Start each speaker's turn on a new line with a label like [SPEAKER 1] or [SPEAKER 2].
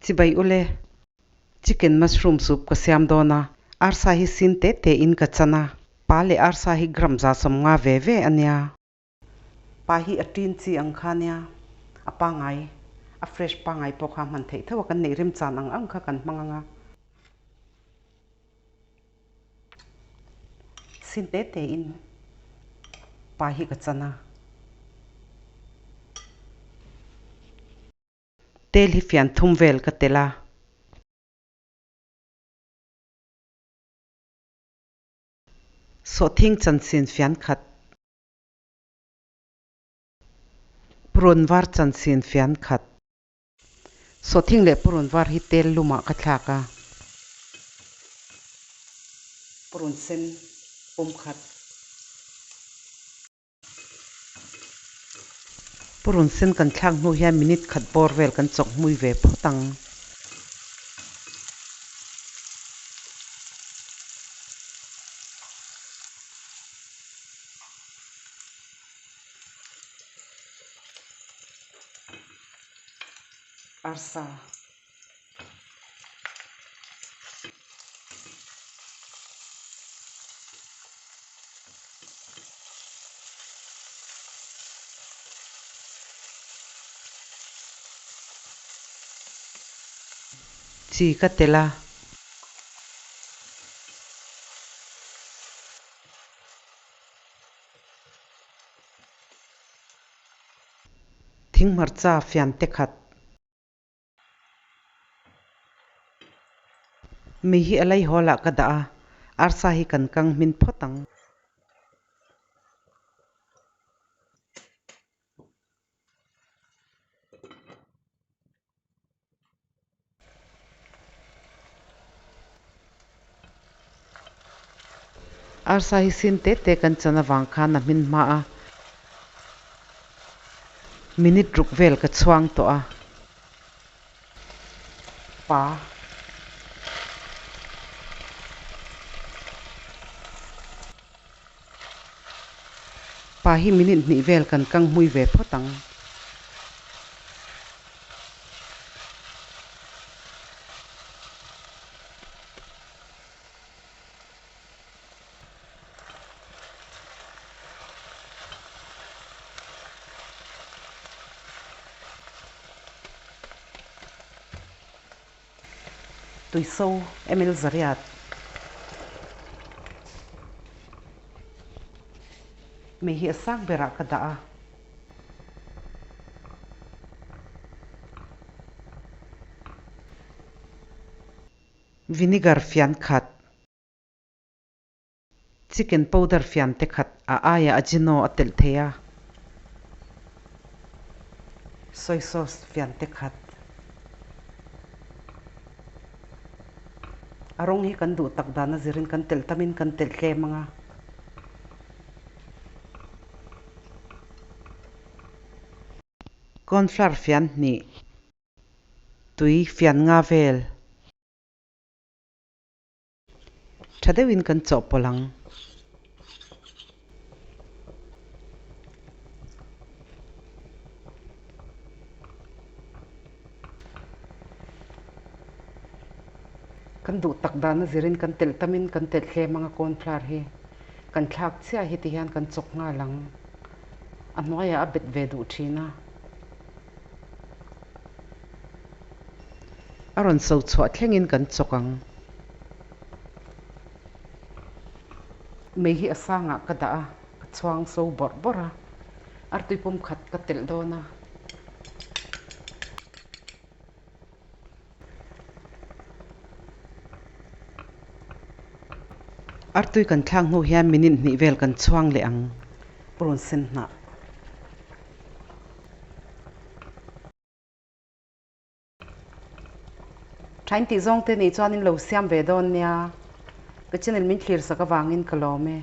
[SPEAKER 1] Chibai ule, Chicken mushroom soup ka siam dawn a, arsa hi sin te te in ka chan a, pa leh arsa hi gram 150 ve ve a nia. Pa hi a tin chi ang kha nia, a pangai, a fresh pangai pawh kha hman theih tho a, kan neih remchan ang ang kha kan hmang ang a. Sin te te in pa hi ka chan a. Tel hi fian thum vel ka tel a. Sawhthing chansin fian khat. Purun var chansin fian khat. Sawhthing leh purun var hi tel lumah ka thlak a. Purun sen pum khat. Purun sen kan thlak hnu hian minute khat bawr vel kan chawk hmui ve phawt ang. Arsa. Chi ka tel a. Thinghmarcha fian te khat. Mei hi a lei hawl ah ka dah a, arsa hi kan kang hmin phawt ang. Arsa hi sin te te kan chan avang khan a hmin hma a, minute ruk vel ka chhuang tawh a. Pa. Pa hi minute hnih vel kan kang hmui ve phawt ang. Tuiso ml zariat. Mei hi a sang berah ka dah a. Vinegar fian khat. Chicken powder fian te khat a aiah ajino a telh thei a. Soy sauce fian te khat. A rawng hi kan duh tak dan a zirin kan telh tamin kan telh tlem ang a. Cornflour fian hnih. Tui fian nga vel. Tha deuhin kan chawhpawlh ang. Kan duh tak dan a zirin kan telh tamin kan telh tlem ang a cornflour hi kan thlak chiah hi ti hian kan chawk nghal ang. A hnuaiah a bet ve duh thin a. A rawn so chhuah thlengin kan chawk ang. Mei hi a sangah ka dah a, ka chhuang so bawrh bawrh a, artui pum khat ka telh dawn a. Artui kan thlak hnu hian minute hnih vel kan chhuang leh ang. Purun sen hnah. Thain tih zawng te nih chuan in lo siam ve dawn nia. Ka channel min thlir sak avangin ka lawm e.